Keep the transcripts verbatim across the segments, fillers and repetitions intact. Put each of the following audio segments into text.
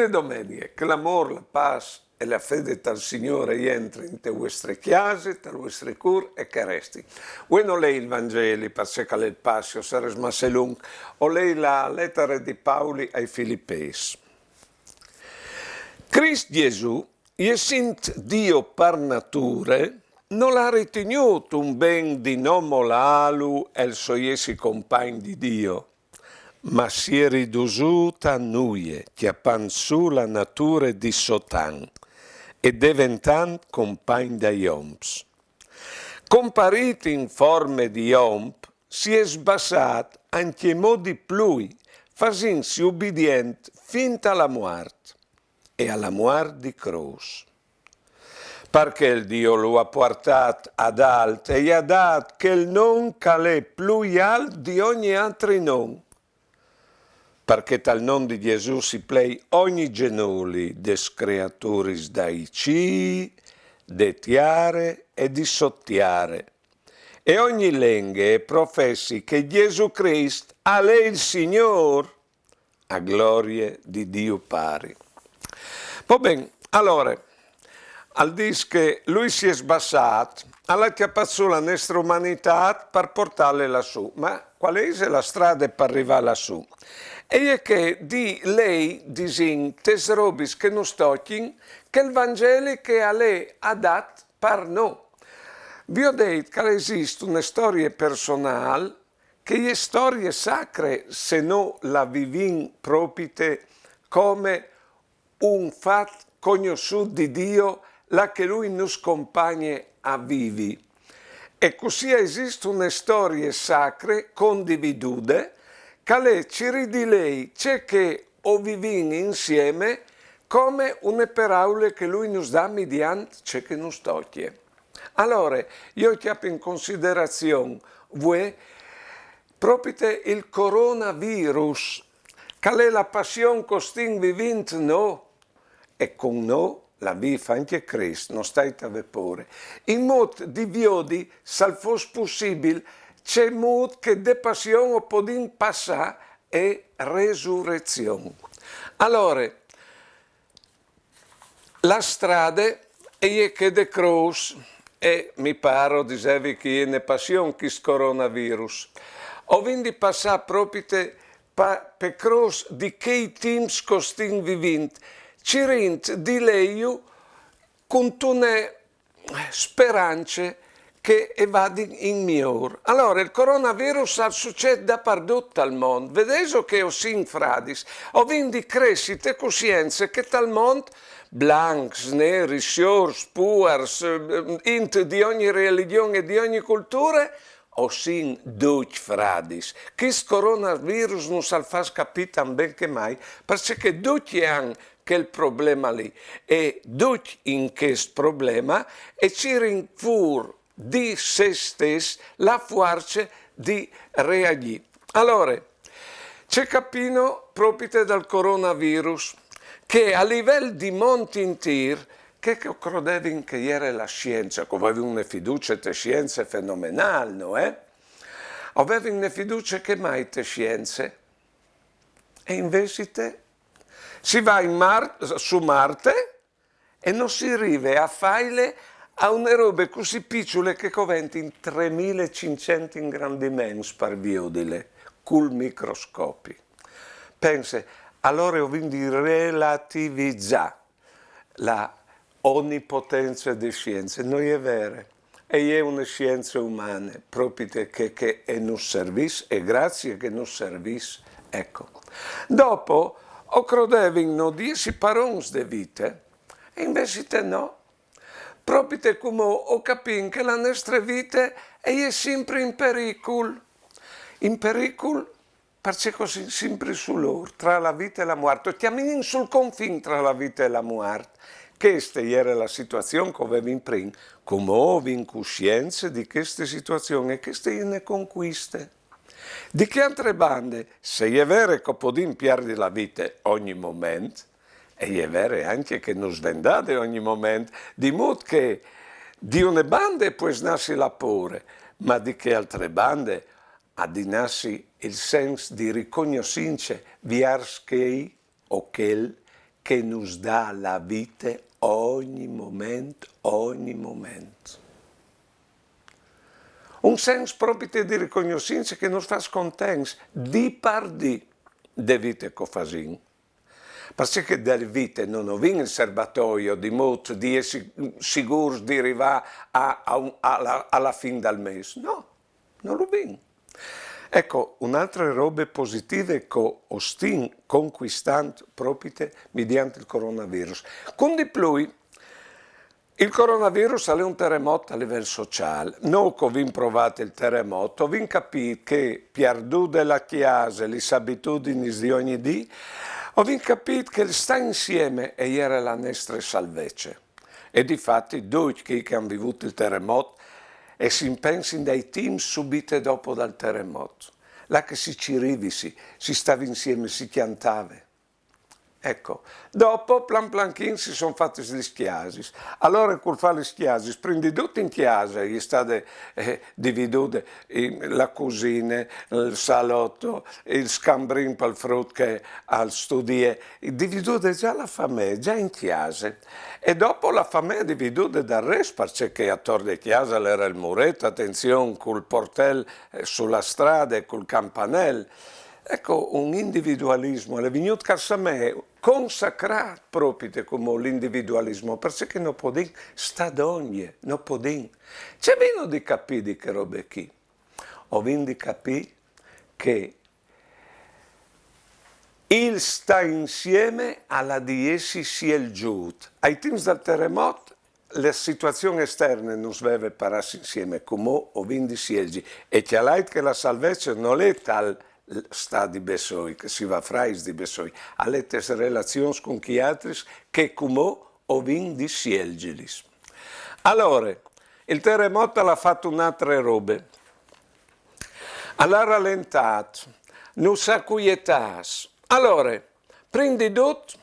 Domenie, che l'amôr, la pâs e la fede tal Signôr e jentri inte vuestre cjase, tal vuestri cûr e che e resti. Vuê no lei il Vangeli, parcè che al è il Passio, al sarès masse lunc, o lei la letare di Pauli ai Filipês. Crist Jesù, jessint Dio par nature, nol à ritignût un ben di no molâlu e il so jessi compagn di Dio, ma si è ridusût a nuie, cjapant sù la nature di sotan e deventant compagn dai oms. Comparît in forme di om, si è sbassât ancjemò di plui, fasintsi ubidient fin a la muart, e a la muart di crôs. Parcè il Dio lu à puartât ad alt e i à dât chel non che al è plui alt di ogni altri non, parcè che tal non di Jesù si plei ogni zenoli des creaturis dai cîi, de tiare e di sot tiare, e ogni lenghe e professi che Jesù Crist al è il Signôr, a glorie di Diu Pari. Va ben, alore, al dîs che lui si è sbassât, al à cjapât sù la nestre umanitât par puartâle lassù. Ma cuale ise la strade par rivâ lassù? E je chê di lei, disìn, tes robis che nus tocjin, chel Vangeli che al è adat par nô. Vi ai dit che al esist une storie personâl, che e je storie sacre, se nô la vivìn propite come un fat cognossût di Dio, là che lui nus compagne a vivi. E cussì e esist une storie sacre condividude, che al è cirî di lei ce che o vivìn insieme, come une peraule che lui nus dà midiant ce che nus tocje. Alore, jo o cjapi in considerazion vuê propite il coronavirus, che al è la passion che o stin vivint nô, e cun nô la vîf ancje Crist, no stait a vê pôre. In mût di viodi, se al fos pussibil, cemût che de passion o podìn passâ e resurezion. Alore, la strade e je chê de crôs, e mi pâr o disevi che e je une passion chist coronavirus. O vin di passâ propite pa-, pe crôs di chei timps che o stin vivint, cirint di lei ju cuntune sperance che e vadin in miôr. Alore, il coronavirus al sucêt dapardut tal mont. Vedêso che o sin fradis, o vin di cressi te cussience che tal mont blancs, neris, siôrs, puars, eh, int di ogni religjon e di ogni culture, o sin ducj fradis. Chist coronavirus nus al fâs capî tant ben che mai, parcè che ducj a àn chel probleme li, e ducj in chest probleme e cirin fûr di se stes la fuarce di reagjî. Alore, ce capìno propite dal coronavirus? Che a livel di mont intîr, chê che o crodevin che e jere la sience, che o vevin une fiducie te sience fenomenâl, no, eh? O vevin une fiducie che mai te sience. E invezit si va in Mar-, su Marte e no si rive a fâle a une robe cussì piçule che e coventin tremila e cinccent ingrandiments par viodile cul microscopi. Pense, alore o vin di relativizâ la onipotence de sience. No je vere. E je une sience umane, propite chê che, che e nus servìs, e graciis che e nus servìs. Eco. Dopo, o crodevin, no, di jessi parons de vite, e invezit no. Propite cumò o capìn che la nestre vite e je simpri in pericul. In pericul parcè che o sin simpri sul ôr, tra la vite e la muart, o cjamìn sul confin tra la vite e la muart. Cheste e jere la situazion che o vevin prin, cumò o vin cussience di cheste situazion e cheste e je une concuiste. Di chê altre bande, se e je vere che o podìn pierdi la vite ogni moment, e e je vere ancje che nus ven dade ogni moment, di mût che di une bande e pues nassi la pôre, ma di chê altre bande al à di nassi il sens di ricognossince viers chei o chel che nus dà la vite ogni moment, ogni moment. Un sens propite di ricognossince che nus fâs contents, dì par dì, de vite che o fasìn. Parcè che de vite no o vin il serbatoio di mût di jessi sigûrs di rivâ a, a un, a la, a la fin dal mês. No, no lu vin. Eco, une altre robe positive che o stin concuistant propite midiant il coronavirus. Cun di plui, il coronavirus al è un teremot a livel sociâl. Nô che o vin provât il teremot, o vin capît che, pierdude la cjase, lis abitudinis di ogni dì, o vin capît che il stâ insieme e jere la nestre salvece. E difati ducj chei che a àn vivût il teremot e si impensin dai timps subite dopo dal teremot. Là che si cirivisi, si stavi insieme, si cjantave. Eco, dopo, plan planchin, si son fatis lis cjasis. Alore, cul fâ lis cjasis, prin di dut in cjase e je stade, eh, dividude, eh, la cusine, il salot, il scambrin pal frut che al studie, dividude za la famee, za in cjase. E dopo la famee dividude dal rest, parcè che ator de cjase al jere il muret, atenzion, cul portel, eh, su la strade, cul campanel. Eco, un individualismo, al è vignût ca a me, consacrât propite cumò l'individualismo, parcè che no podìn stâ dongje, no podìn. Ce vino di capî di chê robe chi? O vin di capî che il stâ insieme al à di jessi sielzût. Ai timps dal teremot, la situazion esterne nus veve parâts insieme, cumò o vin di sielzi. E cjalait che la salvece nol è tal stâ di bessôi, che si va frais di bessôi, al è tes relazions cun chei altris che cumò o vin di sielzilis. Alore, il teremot al à fat une altre robe. Al à ralentât, nus à cuietâts. Alore, prin di dut,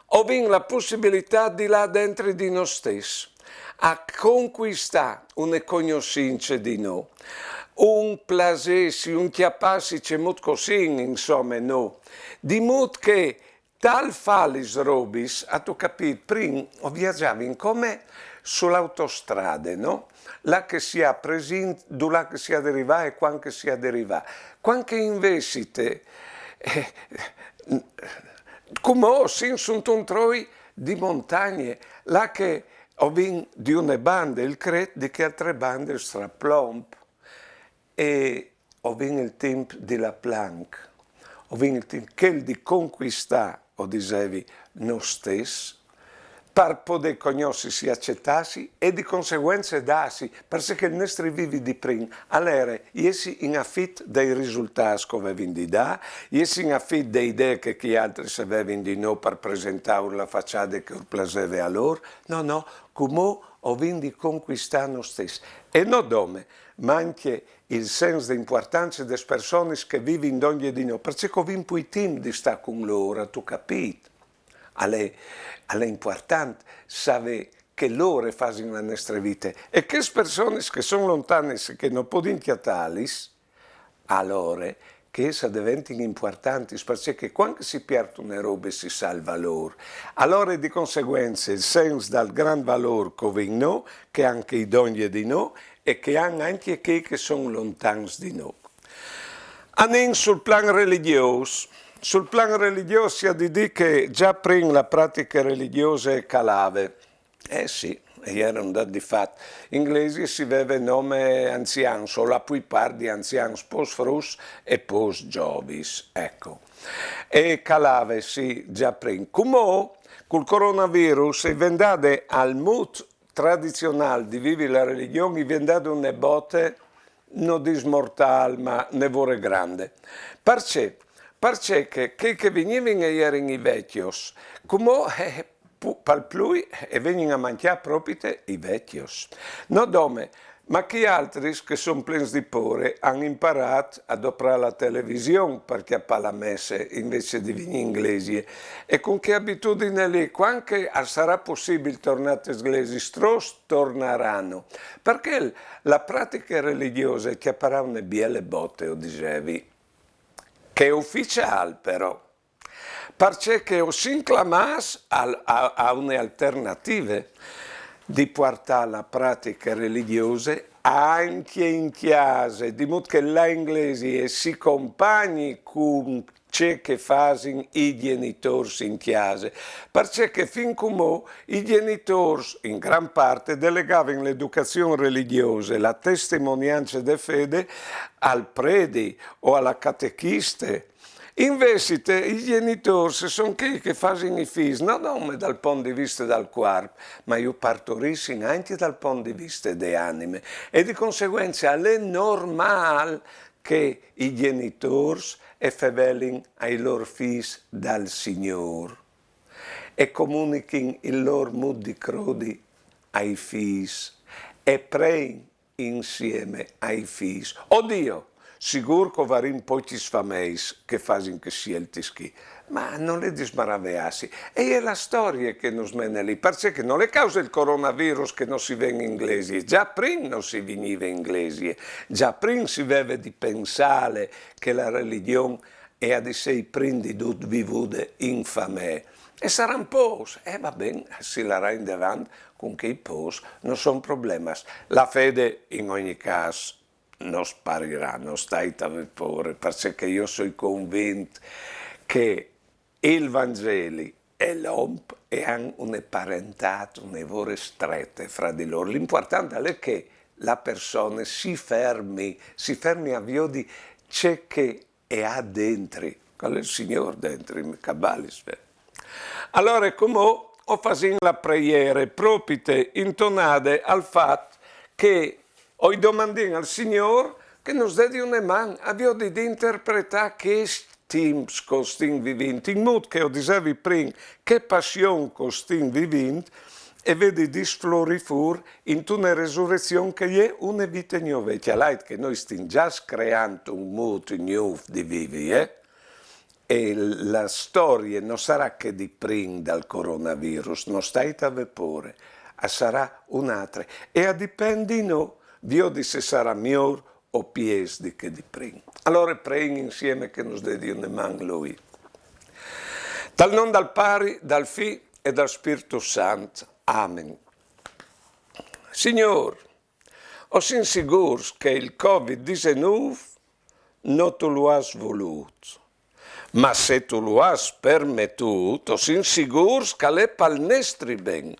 o vin la pussibilitât di lâ dentri di nô stes, a concuistâ une cognossince di nô, un plasêsi, un cjapâsi cemût che o sin, insome, nô. Di mût che tal fâ lis robis, âstu capît, prin o viazavin come su la autostrade, no? Là che si à presint dulà che si à di rivâ e cuant che si à di rivâ. Cuant che invezit, eh, cumò o sin suntun troi di montagne, là che o vin di une bande il cret, di chê altre bande il straplomp. E o vin il timp di lâ planc, o vin il timp chel di concuistâ, o disevi, nô stes, par podê cognossisi, acetâsi e di conseguence dâsi, parcè che il nestri vivi di prin al jere jessi in afit dai risultâts che o vevin di dâ, jessi in afit de idee che chei altris a vevin di nô par presentâur la façade che ur plaseve a lôr. No, no, cumò o vin di concuistâ nô stes. E no dome, ma ancje il sens de impuartance des personis che vivin dongje di nô, parcè che o vin plui timp di stâ cun lôr, âstu capît? Al è, al è impuartant savê che lôr a fasin la nestre vite. E chês personis che a son lontanis e che no podìn cjatâlis, alore chês a deventin impuartantis, parcè che cuant che si piert une robe si salva lôr. Alore, di conseguence, il sens dal grant valôr che o vin nô, che a àn chei dongje di nô e che a àn ancje chei che a son lontans di nô. Anìn sul plan religjôs. Sul plan religjôs si à di dî che za prin la pratiche religjose e calave. Eh sì, e jere un dât di fat. In glesie si veve nome anzians, o la plui part di anzians, po fruts e po zovins, eco. E calave, sì, za prin. Cumò, cul coronavirus, e ven dade al mût tradizionâl di vivi la religjon, e ven dade une bote, no dî mortâl, ma une vore grande. Parcè? Parcè che chei che vignivin e jerin i vecjos, cumò, eh, pu-, pal plui, eh, e vegnin a mancjâ propite i vecjos. No dome, ma chei altris che a son plens di pôre a àn imparât a doprâ la television par cjapâ la messe invezit di vignî in glesie. E cun chê abitudine li, cuant che al sarà pussibil tornâ tes glesiis, trops tornarano. Parcè la pratiche religjose e cjaparà une biele bote, o disevi. Che e je uficiâl, però. Parcè che o sin clamâts al, a, a une alternative di puartâ la pratiche religjose ancje in cjase, di mût che la glesie si compagni cun ce che fasin i gjenitôrs in cjase, parcè che fin cumò i gjenitôrs, in gran parte, delegavin la educazion religjose, la testimoniance de fede, al predi o a la catechiste. Invezit i gjenitôrs a son chei che fasin i fîs, no dome dal pont di viste dal cuarp, ma ju partorissin ancje dal pont di viste de anime. E di conseguence al è normâl che i gjenitôrs e fevelin ai lôr fîs dal Signôr e comunichin il lôr mût di crodi ai fîs e prein insiemi ai fîs. O Diu, sigûr che o varìn pocjis fameis che fasin chês sieltis chi, ma nol è di smaraveâsi. E je la storie che nus mene li, parcè che nol è cause il coronavirus che no si ven in glesie, za prin no si vignive in glesie, za prin si veve di pensâle che la religjon e à di sei prin di dut vivude in famee. E saran pôcs, e va ben, si larà indevant cun chei pôcs, no son problemas. La fede, in ogni câs, no sparirà, no stait a vê pôre, parcè che jo o soi convint che il Vangeli e l'om e àn une parentât, une vore strete fra di lôr. L'impuartant al è che la persone si fermi, si fermi a viodi ce che e à dentri, che al è il Signôr dentri, mi cabalis, ve. Alore, cumò o fasìn la preiere propite intonade al fat che o i domandìn al Signôr che nus dedi une man a viodi di interpretâ chescj timps che o stin vivint, in mût che o disevi prin, chê passion che o stin vivint, e vedi di sflorî fûr intune resurezion che e je une vite gnove. Cjalait che nô o stin za screant un mût gnûf di vivi, eh? E la storie no sarà chê di prin dal coronavirus, no stait a vê pôre, a sarà une altre. E a dipend di nô, viodi se sarà miôr o piês di chê di prin. Alore preìn insiemi che nus dedi une man lui. Dal non dal Pari, dal Fi e dal Spirtu Sant. Amen. Signôr, o sin sigûrs che il Covid disenûf no tu lu âs volût, ma se tu lu âs permetût, o sin sigûrs che al è pal nestri ben.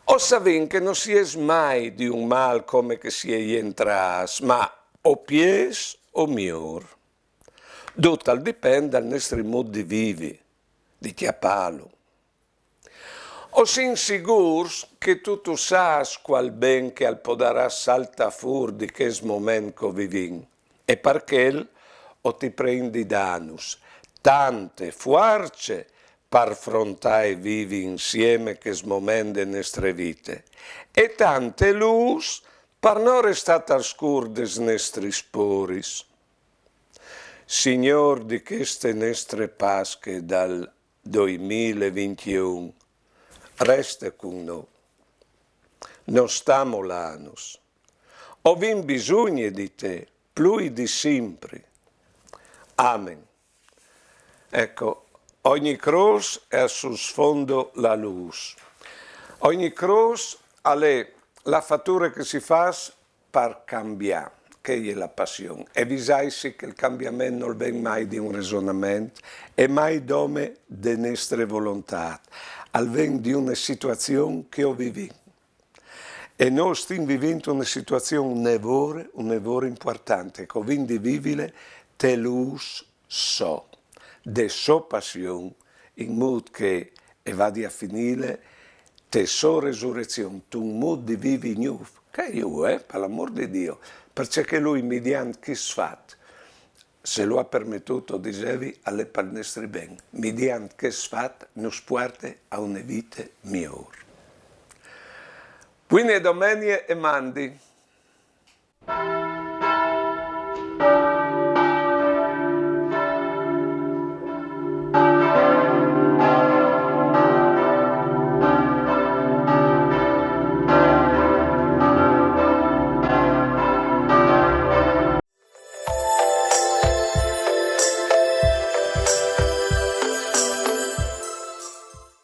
O savìn che no si jes mai di un mâl come che si è jentrâts, ma o piês o miôr. Dut al dipend dal nestri mût di vivi, di cjapâlu. O sin sigûrs che tu tu sâs cuâl ben che al podarà saltâ fûr di chest moment che o vivìn. E par chel o ti preìn di dânus tante fuarce par frontâ e vivi insiemi chest moment de nestre vite, e tante lûs par no restâ tal scûr des nestris pôris. Signôr di cheste nestre Pasche dal doi mil e vincjeun, reste cun nô. No sta molânus. O vin bisugne di te, plui di simpri. Amen. Eco, ogni crôs e a sul sfondo la lûs. Ogni crôs al è la fature che si fâs par cambiâ, che e je la passion. E visaitsi che il cambiament nol ven mai di un resonament, e mai dome de nestre volontât. Al ven di une situazion che o vivìn. E nô o stin vivint une situazion une vore, une vore impuartante, che o vin di vivile te lûs sô, de sô passion, in mût che e vadi a finîle te sô resurezion, tun mût di vivi gnûf, che e je, eh, par l'amôr di Diu, parcè che lui, midiant chest fat, se lu à permetût, o disevi, al è pal nestri ben, midiant chest fat nus puarte a une vite miôr. Buine domenie e mandi.